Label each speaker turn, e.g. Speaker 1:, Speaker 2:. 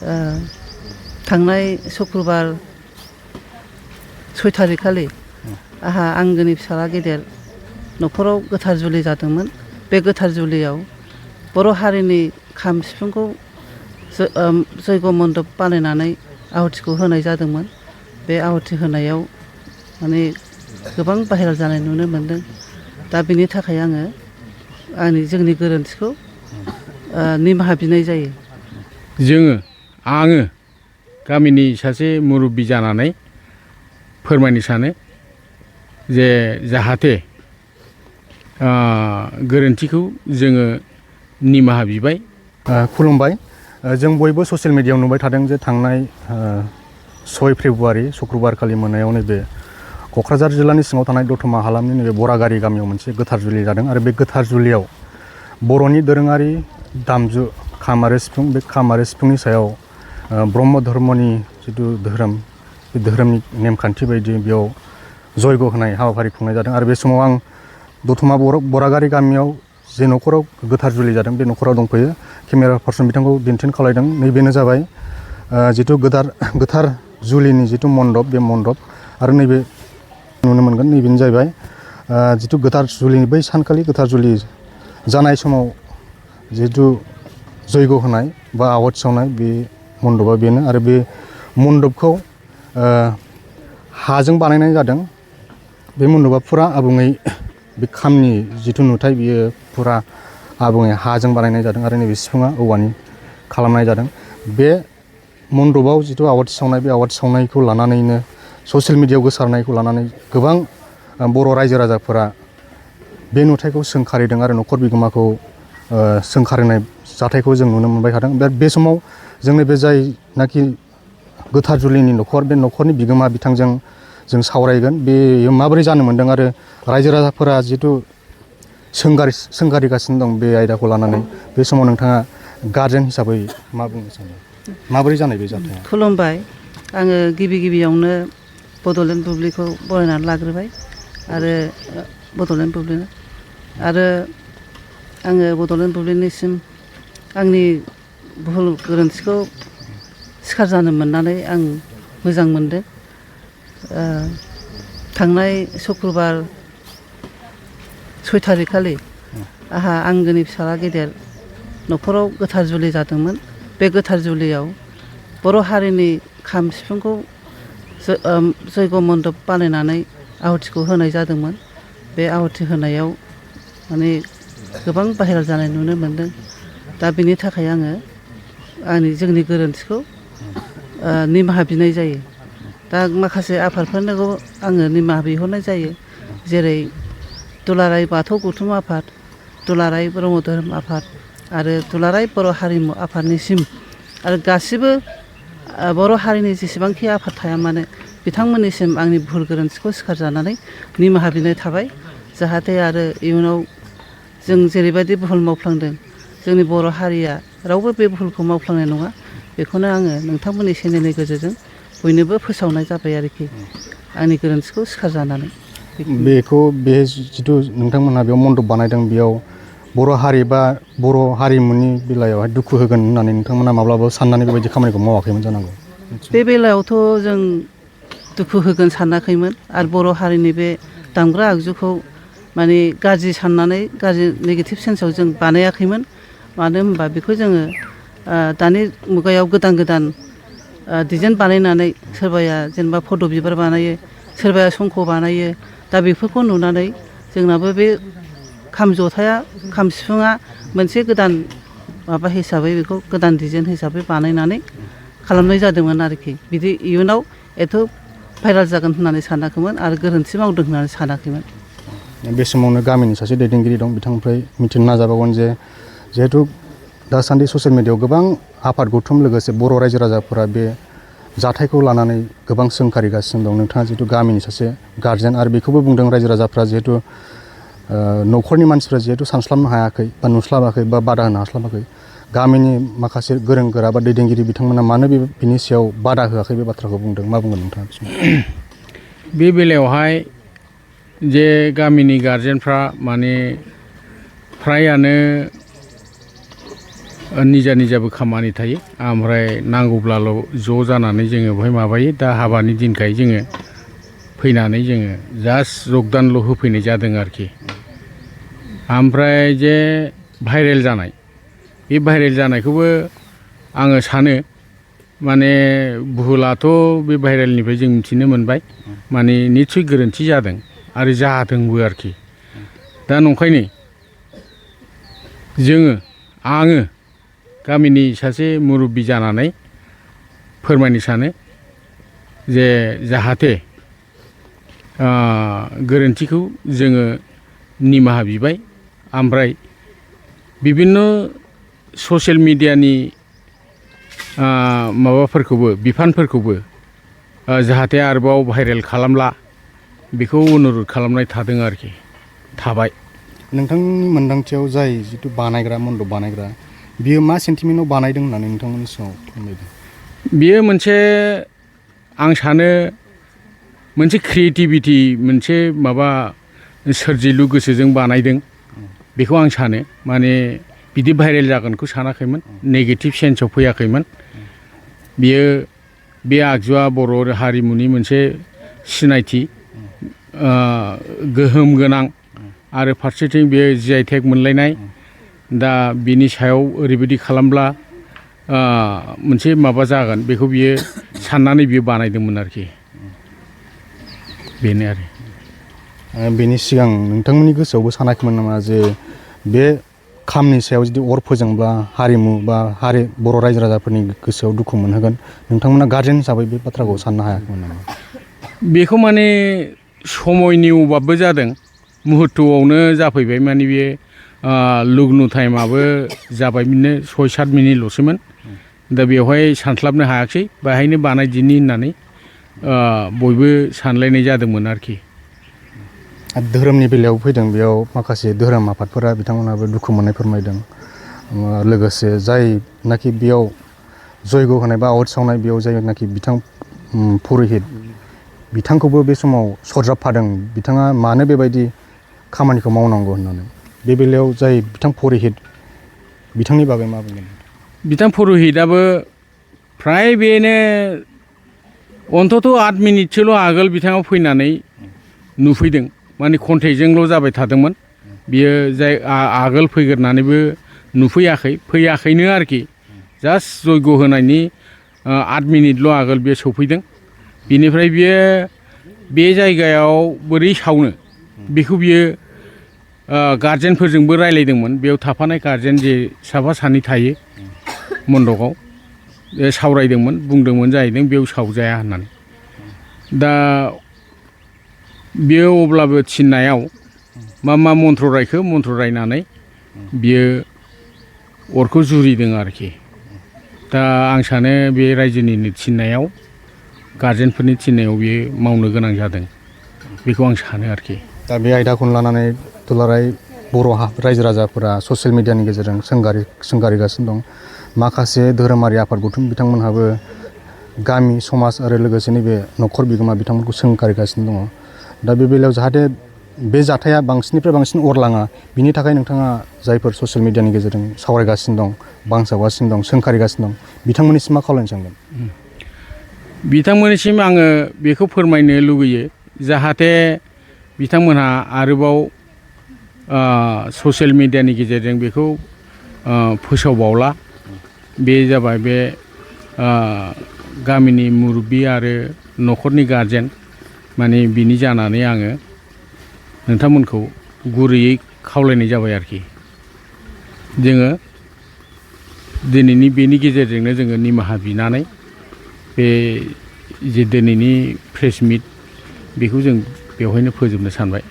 Speaker 1: थांनाय शुक्रबार 6 थारिख खालि आहा आंगोनि फिसाला गेदेर न'खराव गोथार जुलि जादोंमोन। बे गोथार जुलियाव बर' हारिनि खाम सिफुंखौ जयग मण्डप बानायनानै आहुतिखौ होनाय जादोंमोन। बे आहुति होनायाव माने गोबां बाहेरा जानाय नुनो मोनदों। दा बेनि थाखाय आङो जोंनि गोरोन्थिखौ निमाहा बिनाय जायो।
Speaker 2: आङो गामिनि सासे मुरब्बि जानानै फोरमायनो सानो जे जाहाथे गोरोन्थिखौ जोङो निमाहा बिबाय।
Speaker 3: खुलुमबाय। जों बयबो ससियेल मिडियायाव नुबाय थादों जे थांनाय 6 फेब्रुआरि शुक्रबार खालि मोनायाव नैबे क'क्राझार जिल्लानि सिङाव थानाय दतमा हालामनि नैबे बरागारि गामियाव मोनसे गोथार जुलि जादों आरो बे गोथार जुलियाव बर'नि दोरोङारि दामजु खाम आरो सिफुं, बे खाम आरो सिफुंनि सायाव ब्रह्म धर्मनि जिथु धोरोम, बे धोरोमनि नेमखान्थि बायदि बेयाव जयग होनाय हाबाफारि खुंनाय जादों। आरो बे समाव आं दतमा बरागारि गामियाव जे न'खराव गोथार जुलि जादों बे न'खराव दंफैयो। केमेरा पार्सन बिथांखौ दिन्थिनो खावलायदों। नैबेनो जाबाय जिथु गोथार जुलिनि जिथु मण्डप, बे मण्डप आरो नैबे नुनो मोनगोन नैबेनो जाहैबाय जिथु गोथार जुलिनि बै सानखालि गोथार जुलि जानाय समाव जिथु जयग होनाय बा आवाथि सावनाय बे मण्डपा बेनो। आरो बे मण्डपखौ हाजों बानायनाय जादों। बे मण्डपा फुरा आबुङै बे खामनि जिथु नुथाय बियो फुरा आबुङै हाजों बानायनाय जादों आरो नैबे सिफुङा औवानि खालामनाय जादों। बे मण्डपआव जिथु आवाथि सावनाय, बे आवाथि सावनायखौ लानानैनो ससियेल मिडियायाव गोसारनायखौ लानानै गोबां बर' रायजो राजाफोरा बे नुथायखौ सोंखारिदों आरो न'खर बिगोमाखौ सोंखारिनाय जाथायखौ जों नुनो मोनबाय थादों। बे समाव जोंनि बे जायनाखि गोथार जुलिनि न'खर, बे न'खरनि बिगोमा बिथांजों जों सावरायगोन बेयो माबोरै जानो मोन्दों आरो रायजो राजाफोरा जिथु सोंगारिगासिनो दं बे आयदाखौ लानानै। बे समाव नोंथाङा गार्जेन हिसाबै मा बुंनो सानो? माबोरै जानाय बे जाथाया?
Speaker 1: खुलुमबाय। आङो गिबियावनो बड'लेण्ड बुब्लिखौ बरायनानै लाग्रोबाय आरो बड'लेण्ड बुब्लिनो आरो आङो बड'लेण्ड बुब्लिनिसिम आंनि भुल गोरोन्थिखौ सिखार जानो मोननानै आं मोजां मोनदों। थांनाय शुक्रबार 6 थारिख खालि आहा आंगोनि फिसाला गेदेर न'खराव गोथार जुलि जादोंमोन। बे गोथार जुलियाव बर' हारिनि खाम सिफुंखौ जयग मण्डप बानायनानै आहुतिखौ होनाय जादोंमोन। बे आहुति होनायाव माने गोबां बाहेरा जानाय नुनो मोनदों। दा बेनि थाखाय आङो जोंनि गोरोन्थिखौ निमाहा बिनाय जायो। दा माखासे आफादफोरनोखौ आङो निमाहा बिहरनाय जायो। जेरै दुलाराय बाथौ गौथुम आफाद, दुलाराय ब्रह्म धोरोम आफाद आरो दुलाराय बर' हारिमु आफादनिसिम आरो गासिबो बर' हारिनि जेसेबांखि आफाद थाया मानो बिथांमोननिसिम आंनि भुल गोरोन्थिखौ सिखार जानानै निमाहा बिनाय थाबाय। जाहाथे आरो इयुनाव जों जेरैबायदि भुल मावफ्लांदों जोंनि बर' हारिया रावबो बे भुलखौ मावफ्लांनाय नङा। बेखौनो आङो नोंथांमोननि चेनेलनि गेजेरजों बयनोबो फोसावनाय जाबाय आरोखि आंनि गोरोन्थिखौ सिखार जानानै।
Speaker 3: बे जिथु नोंथांमोनहा बेयाव मण्डप बानायदों बेयाव बर' हारि बा बर' हारिमुनि बेलायावहाय दुखु होगोन होननानै नोंथांमोना माब्लाबा साननानै बेबायदि खामानिखौ मावाखैमोन जानांगौ।
Speaker 1: बे बेलायावथ' जों दुखु होगोन सानाखैमोन आरो बर' हारिनि बे दामग्रा आगजुखौ माने गाज्रि साननानै गाज्रि नेगेटिभ सेन्सआव जों बानायाखैमोन। मानो होनबा बेखौ जोङो दानि मुगायाव गोदान डिजाइन बानायनानै सोरबाया जेनेबा फट' बिबार बानायो, सोरबाया शंख बानायो। दा बेफोरखौ नुनानै जोंनाबो बे खाम जथाया, खाम सिफुङा मोनसे गोदान माबा हिसाबै बेखौ गोदान डिजाइन हिसाबै बानायनानै खालामनाय जादोंमोन आरोखि। बिदि इयुनाव एथ' भाइराल जागोन होननानै सानाखैमोन आरो गोरोन्थि मावदों होननानै सानाखैमोन।
Speaker 3: बे समावनो गामिनि सासे दैदेनगिरि दं, बिथांनिफ्राय मिथिनो नाजाबावगोन जे जिहेथु दासान्दि ससियेल मिडियायाव गोबां आफाद गौथुम लोगोसे बर' रायजो राजाफोरा बे जाथायखौ लानानै गोबां सोंखारिगासिनो दं। नोंथाङा जिहेतु गामिनि सासे गार्जेन आरो बेखौबो बुंदों रायजो राजाफ्रा जिहेतु न'खरनि मानसिफ्रा जिहेतु सानस्लाबनो हायाखै बा नुस्लाबाखै बा बादा होनो हास्लाबाखै, गामिनि माखासे गोरों गोरा बा दैदेनगिरि बिथांमोना मानो बिनि सायाव बादा होआखै बे बाथ्राखौ बुंदों। मा बुंगोन नोंथाङा?
Speaker 2: बे बेलायावहाय जे गामिनि गार्जेनफ्रा माने फ्रायानो निजा निजाबो खामानि थायो ओमफ्राय नांगौब्लाल' ज' जानानै जोङो बेवहाय माबायो दा हाबानि दिनखाय जोङो फैनानै जोङो जास्ट जगदानल' होफैनाय जादों आरोखि ओमफ्राय जे भाइरेल जानाय बे भाइरेल जानायखौबो आङो सानो माने भुलाथ' बे भाइरेलनिफ्राय जों मिथिनो मोनबाय माने निस्सय गोरोन्थि जादों आरो जादोंबो आरोखि दा नंखायनो आङो गामिनि सासे मुरब्बि जानानै फोरमायनो सानो जे जाहाथे गोरोन्थिखौ जोङो निमाहा बिबाय ओमफ्राय बिभिन्न ससियेल मिडियानि माबाफोरखौबो बिफानफोरखौबो जाहाथे आरोबाव भाइरेल खालामला बेखौ अनुरद खालामनाय थादों आरोखि थाबाय।
Speaker 3: नोंथांनि मोन्दांथियाव जाय जिथु बानायग्रा मन्दप बानायग्रा बियो मा सेन्टिमेन्टआव बानायदों होननानै नोंथांमोननि सिगाङाव फोरमायदों?
Speaker 2: बियो मोनसे आं सानो मोनसे क्रिएटिभिटि मोनसे माबा सोरजिलु गोसोजों बानायदों बेखौ आं सानो माने बिदि भाइरेल जागोनखौ सानाखैमोन नेगेटिभ सेन्सआव फैयाखैमोन बियो बे आगजुआ बर' हारिमुनि मोनसे सिनायथि गोहोम गोनां आरो फारसेथिं बेयो GI टेग मोनलायनाय दा बिनि सायाव ओरैबायदि खालामब्ला मोनसे माबा जागोन बेखौ बियो साननानै बियो बानायदोंमोन आरोखि बेनो आरो
Speaker 3: बेनि सिगां नोंथांमोननि गोसोआवबो सानाखैमोन नामा जे बे खामनि सायाव जुदि अर फोजोंब्ला हारिमु बा बर' रायजो राजाफोरनि गोसोआव दुखु मोनहोगोन नोंथांमोना गार्जेन हिसाबै बे बाथ्राखौ साननो हायाखैमोन नामा? बेखौ
Speaker 2: माने समयनि अभाबबो जादों मुहुर्तआवनो जाफैबाय माने बे लग्न टाइमाबो जाबाय बिदिनो 6-7 मिनिटल'सोमोन दा बेवहाय सानस्लाबनो हायाखिसै बाहायनो बानायदिनि होननानै बयबो सानलायनाय जादोंमोन आरोखि।
Speaker 3: धोरोमनि बेलायाव फैदों बेयाव माखासे धोरोम आफादफोरा बिथांमोनाबो दुखु मोननाय फोरमायदों लोगोसे जायनाखि बेयाव जयग' होनाय बा आवाथि सावनाय बेयाव जायनाखि बिथां पुरहित बिथांखौबो बे समाव सरजाबफादों बिथाङा मानो बेबायदि खामानिखौ मावनांगौ होननानै बे बेलायाव जाय बिथां पुरहित बिथांनि बागै मा बुंगोन?
Speaker 2: बिथां पुरहितआबो फ्राय बेनो अन्तत' 8 मिनिटसोल' आगोल बिथाङा फैनानै नुफैदों माने कन्टेक्टजोंल' जाबाय थादोंमोन बियो जाय आगोल फैग्रोनानैबो फैयाखैनो आरोखि जास्ट जयग' होनायनि 8 मिनिटल' आगोल बियो सौफैदों बिनिफ्राय बियो बे जायगायाव बोरै सावनो बेखौ बियो गार्जेनफोरजोंबो रायलायदोंमोन बेयाव थाफानाय गार्जेन जे साफा सानै थायो मन्दपआव सावरायदोंमोन बुंदोंमोन जाहैदों बेयाव सावजाया होननानै दा बियो अब्लाबो थिननायाव मा मन्त्र रायखो मन्त्र रायनानै बियो अरखौ जुरिदों आरोखि दा आं सानो बे रायजोनिनो थिननायाव गार्जेनफोरनि थिननायाव बियो मावनो गोनां जादों बेखौ आं सानो आरोखि।
Speaker 3: दा बे आयदाखौनो लानानै दुलाराय बर' रायजो राजाफोरा ससियेल मिडियानि गेजेरजों सोंगारिगासिनो दं माखासे धोरोमारि आफाद गौथुम बिथांमोनहाबो गामि समाज आरो लोगोसे नैबे न'खर बिगोमा बिथांमोनखौ सोंखारिगासिनो दङ दा बे बेलायाव जाहाथे बे जाथाया बांसिननिफ्राय बांसिन अरलाङा बिनि थाखाय नोंथाङा जायफोर ससियेल मिडियानि गेजेरजों सावरायगासिनो दं बांसावगासिनो दं सोंखारिगासिनो दं बिथांमोननिसिम मा खावलायनो सानगोन?
Speaker 2: बिथांमोननिसिम आङो बेखौ फोरमायनो लुगैयो जाहाथे बिथांमोनहा आरोबाव ससियेल मिडियानि गेजेरजों बेखौ फोसावबावला बे जाबाय बे गामिनि मुरब्बि आरो न'खरनि गार्जेन माने बिनि जानानै आङो नोंथांमोनखौ गुरैयै खावलायनाय जाबाय आरोखि जोङो दिनैनि बेनि गेजेरजोंनो जोङो निमाहा बिनानै बे जे दिनैनि प्रेस मिट बेखौ जों बेवहायनो फोजोबनो सानबाय।